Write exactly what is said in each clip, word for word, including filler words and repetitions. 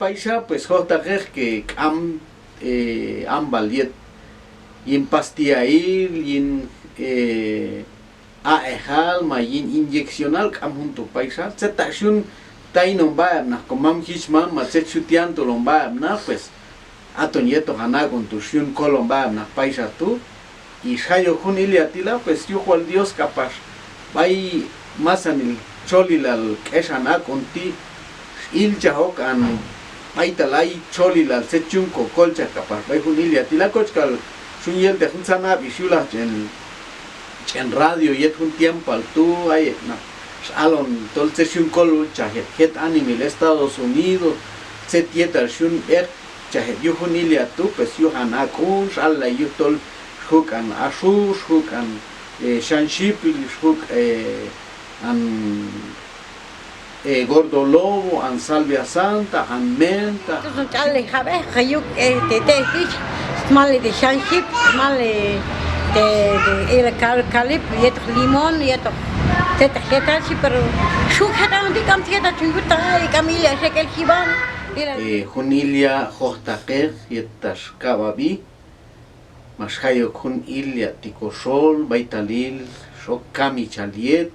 Payxa, pues, jojtaqej que k'am, eh, amb'al yet yin pastillail, yin, eh, a'ejal, ma yin inyeccional, k'am jun tu' payxa. Tzet ta' xyun taynon b'ay heb' naq komam jichmam, ma tzet xyut yantol on b'ay heb' naq, pues, aton yetoq an ak'un tu' xyun kol on b'ay heb' naq payxa tu'. Y xjay ok jun ilya' ti' la, pues, yuj wal Dios k'apax b'ay masanil txolilal k'exan ak'un ti' x'ilchaj ok an b'aytal ay txolilal tzet ch'yun kokolchaj k'apax b'ay jun ilya' ti' la. Koch k'al xyun yelteq juntzan ab'ix yulaq ch'en, ch'en radio yet jun tiempoal tu', ay heb' naq x'alon tol tzet xyun kolchaj heb' jet animahil Estados Unidos, tzet yetal xyun b'eqchaj heb' yuj jun ilya' tu', pues, yuj an ak'un x'allay yujtol xjuk' an axux, xjuk' an, eh, xanxipil, xjuk', eh, an, eh, gordolobo, an salvia santa, an menta. Entonces, ch'allay jab'ej, jayuk, eh, te', te' tich, smalnej te' xanxip, smalnej te', te', el cal-, calip, yetoq limón, yetoq tzetaq yetal xhi, pero xjuk' jet an ti' k'am tzet yetal ch'yun yut, ay k'am ilya' xek' el jib'an. Eh, jun ilya' jojtaqej yettax kab'ab'i, max jay ok jun ilya' ti' koxol, b'aytalil x'ok kamichal yet,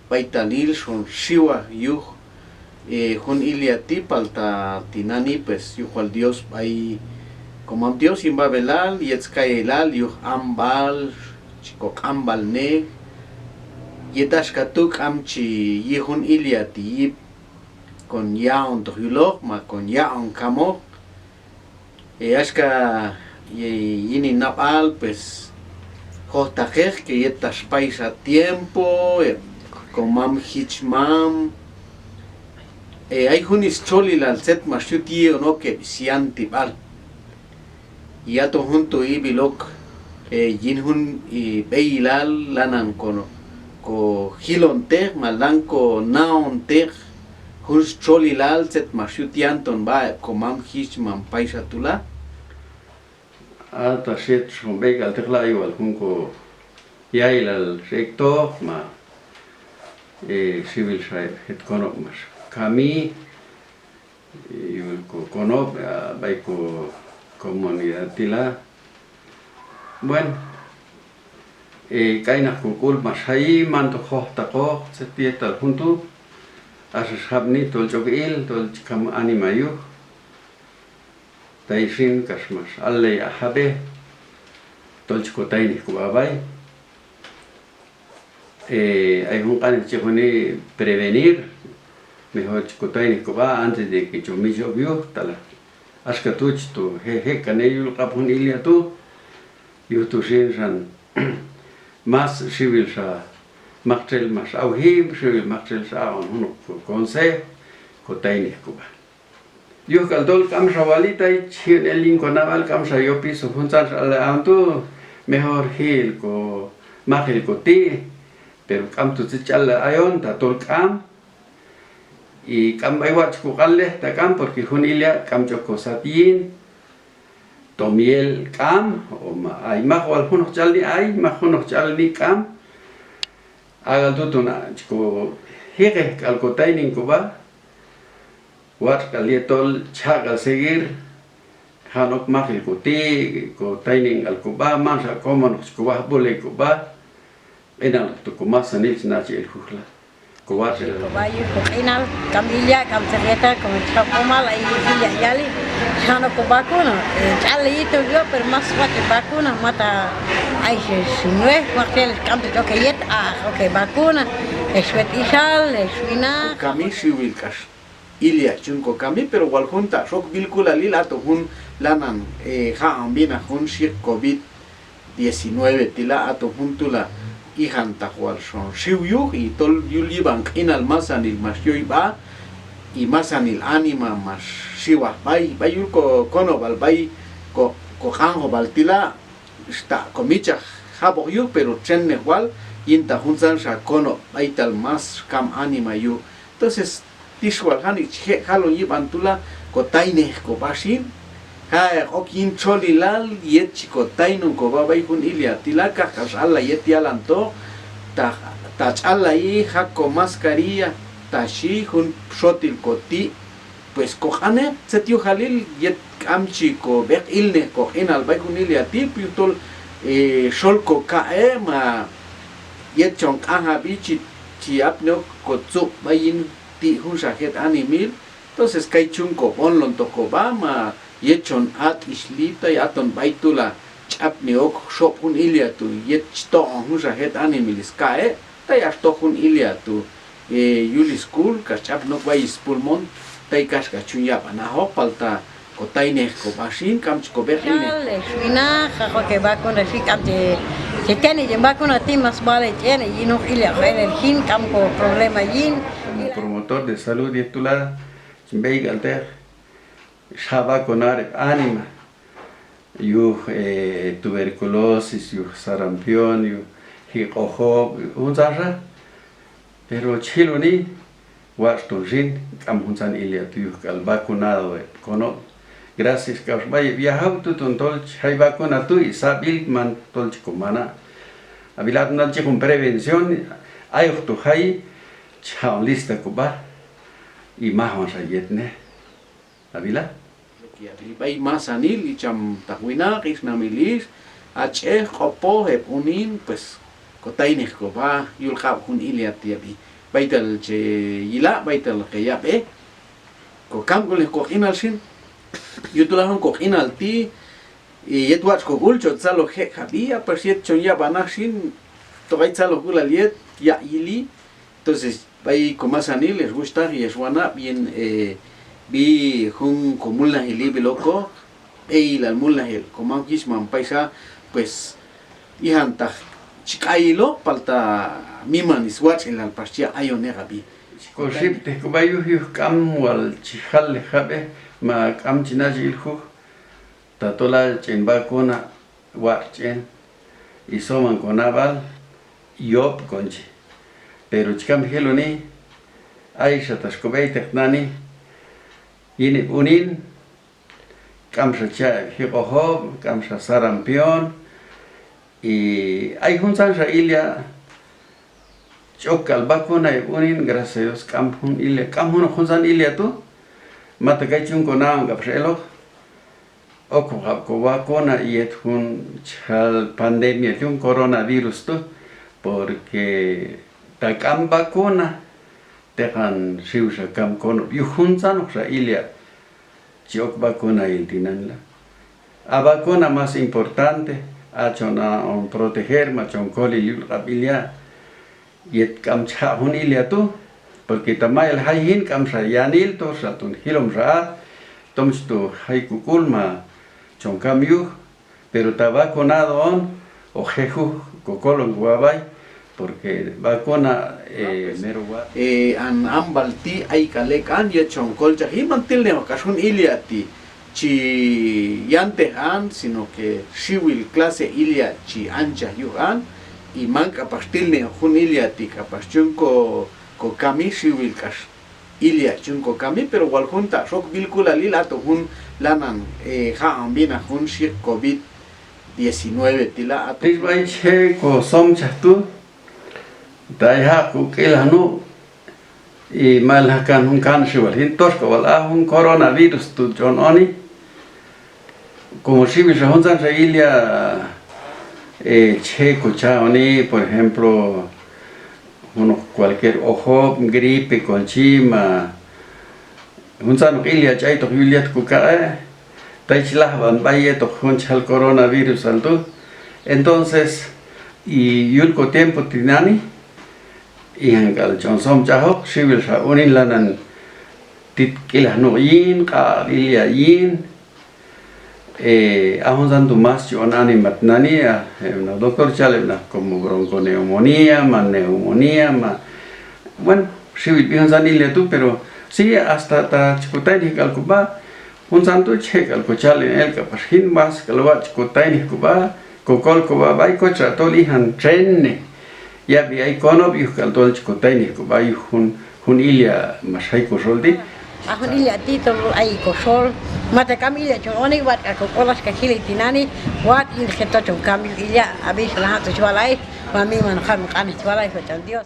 b'aytalil xon xiwaj yuj, eh, jun ilya' ti', palta tinani', pues, yuj wal Dios b'ay komam Dios yin b'ab'elal, yet skayelal yuj amb'al chi koq'amb'alnej, yet axka tu' k'am chi yi' jun ilya' ti' yip kon ya'ontoq yuloq ma kon ya'on kamoq. Eh, axka, eh, yin hin nab'al, pues, jojtaqej que yettax payxa tiempo, eh, komam jichmam, eh, ay jun stxolilal tzet max yut yi'on ok heb' syantib'al. Y aton jun tu' ib'il ok, eh, yin jun, eh, b'eyilal lanan ko, kojilonteq ma lan kona'onteq jun stxolilal tzet max yut yanton sb'a heb' komam jichmam payxa tu' la. Ata xiet xon b'ey k'al teq la, ay wal jun koya'ilal x'ek'toq ma, eh, xiwil xa heb' jet konob' max kami, eh, yul kokonob', ah, b'ay kocomunidad ti' la. Bueno, eh, k'aynaq kok'ul max jayi, manto jojtaqoq tzet yetal jun tu', axa xjab'ni tol ch'ok il, tol chi kam anima yuj. Tay xin kax max allay aj jab'ej tol chi kotaynej kob'a b'ay. Eh, ay jun q'anej chi joni prevenir, mejor chi kotaynej kob'a antes de que chon mich ok yuj, tala axka tu' chi to je', je' kan yul q'ab' jun ilya' tu', yuj tu xin xan mas xiwil xa maktxel max awji, xiwil maktxel xa aq'on junoq consejo, kotaynej kob'a. Yuj k'al tol k'amxa wali, tay chi ji'on el yin konab'al, k'amxa yopiso juntzanxa allay ayon tu', mejor ji'el komaqil koti', pero k'amto tzet ch'allay ayon, tatol k'am, y k'am b'ay watx' chi koq'anlej ta k'am, porque jun ilya' k'am ch'ok kosat yin, tom yel k'am, o ma ay mak wal junoq ch'alni, ay mak junoq ch'alni k'am, a k'al tu' tona chi kojiqej k'al kotaynen kob'a, watx' k'al yet tol cha' k'al seguir, jan ok maqil koti', kotaynen k'al kob'a, manxa komonoq chi kowaj b'uley kob'a, q'inaloq tu' komasanil chi nachaj el juj la, kowatx'ilal. Kob'a yuj koq'inal, k'am ilya', k'am tzet yetal, como chi jab' qomal, ay ilya' yali, chi jan ok kovacuna, eh, ch'allay yitoq yuj, pero mas watx' vacuna, mata ay xe xinwe, maktxel k'amto chi ok heyet, a, ok hevacuna, hex wetixal, hex winaq. Kami xiwil k'ax ilya' ch'yun kokami, pero wal jun ta' x'ok b'ilk'ulalil, aton jun lanan, eh, jaq'on b'inaq jun xyiq covid diecinueve ti' la, aton jun tu' la, ijantaq wal xon xiw yuj, y tol yul yib'an q'inal masanil max yoy sb'a, y masanil anima max xiwaj b'ay, b'ay yul kokonob'al b'ay ko, koq'anjob'al ti' la, xta' komitx'chaj jab'oq yuj, pero txennej wal yintaq juntzanxa konob' b'aytal mas kam anima yuj. Entonces, tix wal janik' chi je' jalon yib'an tu' la, kotaynej kob'a xin. Ja'eq ok yin txolilal yet chi kotaynon kob'a b'ay jun ilya' ti' la, kaq k'ax allay yet yalantoq, ta, ta ch'allayi, jaq' komascarilla, ta xhi, jun xotil koti', Pues koq'anej tzet yujalil yet k'am chi kob'eq ilnej koq'inal b'ay jun ilya' ti', yujtol, eh, xol kokaq'e' ma yet chon q'anjab'i chi, chi apni ok kotzub' b'ay yin ti' junxa jet animahil. Entonces kay chun kob'onlontoq kob'a ma yet chon at'ixli tay aton b'ay tu' la ch'apni ok xob' jun ilya' tu' yet chi toq'on junxa jet animahil skaq'e', tay ax toj jun ilya' tu', eh, yul sk'ul kax ch'apni ok b'ay spulmón, tay kaxk'al chun yab'an ajoq, palta kotaynej kob'a xin, k'am chi kob'eq ilnej. Chal, eh, xwinaq, ajoq e vacuna xin, k'am che, che teni yin vacuna ti', más vale ch'en yin juj ilya' ojel el jin, k'am ko problema yin. Como promotor de salud yet tu' la, chin b'eyk'alteq xa vacunar heb' anima yuj, eh, tuberculosis, yuj sarampión, yuj jiq'ojob', juntzanxa. Pero chi jiloni, watx' ton xin, k'am juntzan ilya' tu' yuj k'al vacunado heb' konob'. Gracias k'apax b'ay heb' yajaw tu' ton tol chi jay vacuna tu' y sab'il man tol chi komana'. Ab'il aton chi jun prevención, ayoq tu' jay, chi ja'on lista kob'a, y majonxa yetnej. Ab'ila. B'ay masanil, ichamtaq winaq, ixnamil ix, ach'ej, q'opoj, heb' unin, pues, kotaynej kob'a yul q'ab' jun ilya' ti' ab'i. B'aytal che yila', b'aytal che yab'e, kokamk'ulnej koq'inal xin, yujtol a jun koq'inal ti', yet watx' kok'ul chon tzaloj jek'jab'i, a pax yet chon yab'an aj xin, toq ay tzalojk'ulal yet, yaq' yili. Entonces, b'ay komasanil, ex wuxhtaq, ex wanab', yin, eh, b'i jun komulnajil ib'il okoq, b'eyilal mulnajil komam jichmam payxa, pues, ijantaq chi k'ayiloq, palta miman swatx'ilal pax chi yaq' ayon ek'ab'i. Koxib'tej kob'a yuj, yuj k'am wal chi jallej jab'ej, ma k'am chi nachaj il juj, tatol a ch'en vacuna, watx' ch'en, y soman konab'al, yob' kon chi. Pero chi kam jiloni, ay xa tax kob'eytej tinani', yin heb' unin, k'amxa cha' heb' jiq'ojob', k'amxa sarampión, y ay juntzanxa ilya' chi ok k'al vacuna heb' unin, gracias a Dios, k'am jun ilya', k'am junoq juntzan ilya' tu', mata kay chun konaon k'apax eloq, okoqab' ko vacuna yet jun chi jal pandemia, jun coronavirus tu', porque ta k'am vacuna, teqan xiwxa kam konob' yuj juntzanoqxa ilya' chi ok vacunail tinani' la. A vacuna más importante, a chon aq'on proteger ma chon kolil yul q'ab' ilya' yet k'am chi jaq' jun ilya' tu', porque ta mayal jay jin k'amxa yanil, toxa ton jilomxa a, tom chi tu' jay kok'ul ma chon kam yuj, pero ta vacunado on, hoq je' juj kokolon kob'a b'ay, porque vacuna, eh, mero watx'. Eh, an amb'al ti' ay k'al ek' an yet chon kolchaji, man tilnejoq k'ax jun ilya' ti' chi yantej an, sino que xiwil clase ilya' chi anchaj yuj an, y man k'apax tilnejoq jun ilya' ti' k'apax chun ko, kokami, xiwil k'ax ilya' chun kokami, pero wal jun ta' xok b'ilk'ulalil, aton jun lanan, eh, jaq'on b'inaq jun xiq covid diecinueve ti' la, aton. Tix b'ay che kosomchaj tu', ta ay jaq' kok'ilaj nuq', y mayal jaq' kan jun kan xiwal jin, toxk'al wal a jun coronavirus tu' ch'on oni, como xiwil xa juntzanxa ilya', eh, che kocha'oni, por ejemplo, junoq cualquier ojob', gripe kon chi ma juntzanoq ilya' ch'aytoq yul yet kokaq'e', tay chi lajb'an b'ay yetoq jun chi jal coronavirusal tu'. Entonces, y yul kotiempo tinani', ijan k'al chon somchaj oq, xiwil xa unin lanan tit k'ilaj nuq' yin, q'aq'al ilya' yin, eh, a juntzan tu' más chi on anima tinani', a, heb' naq doctor chi yal heb' naq como bronconeumonía, ma neumonía, ma, bueno, xiwil b'i juntzan ilya' tu', pero sí, hasta ta chi kotaynej k'al kob'a, juntzan tu' chi je' k'al kochalen el k'apax jin, más k'al watx' chi kotaynej kob'a, kokol kob'a b'ay, koch xa tol ijan txennej yab'i ay konob' yuj k'al tol chi kotaynej kob'a yuj jun, jun ilya' max jay koxol ti'. A jun ilya' ti' tol ay koxol, mata k'am ilya' chon oni, watx' k'al kok'ul axka jili tinani', watx' yin je' tol chon kam yuj ilya', a b'i xa lajan tu' chi wal ayex, ma miman jab' q'anej chi wal ayex, watx' cham Dios.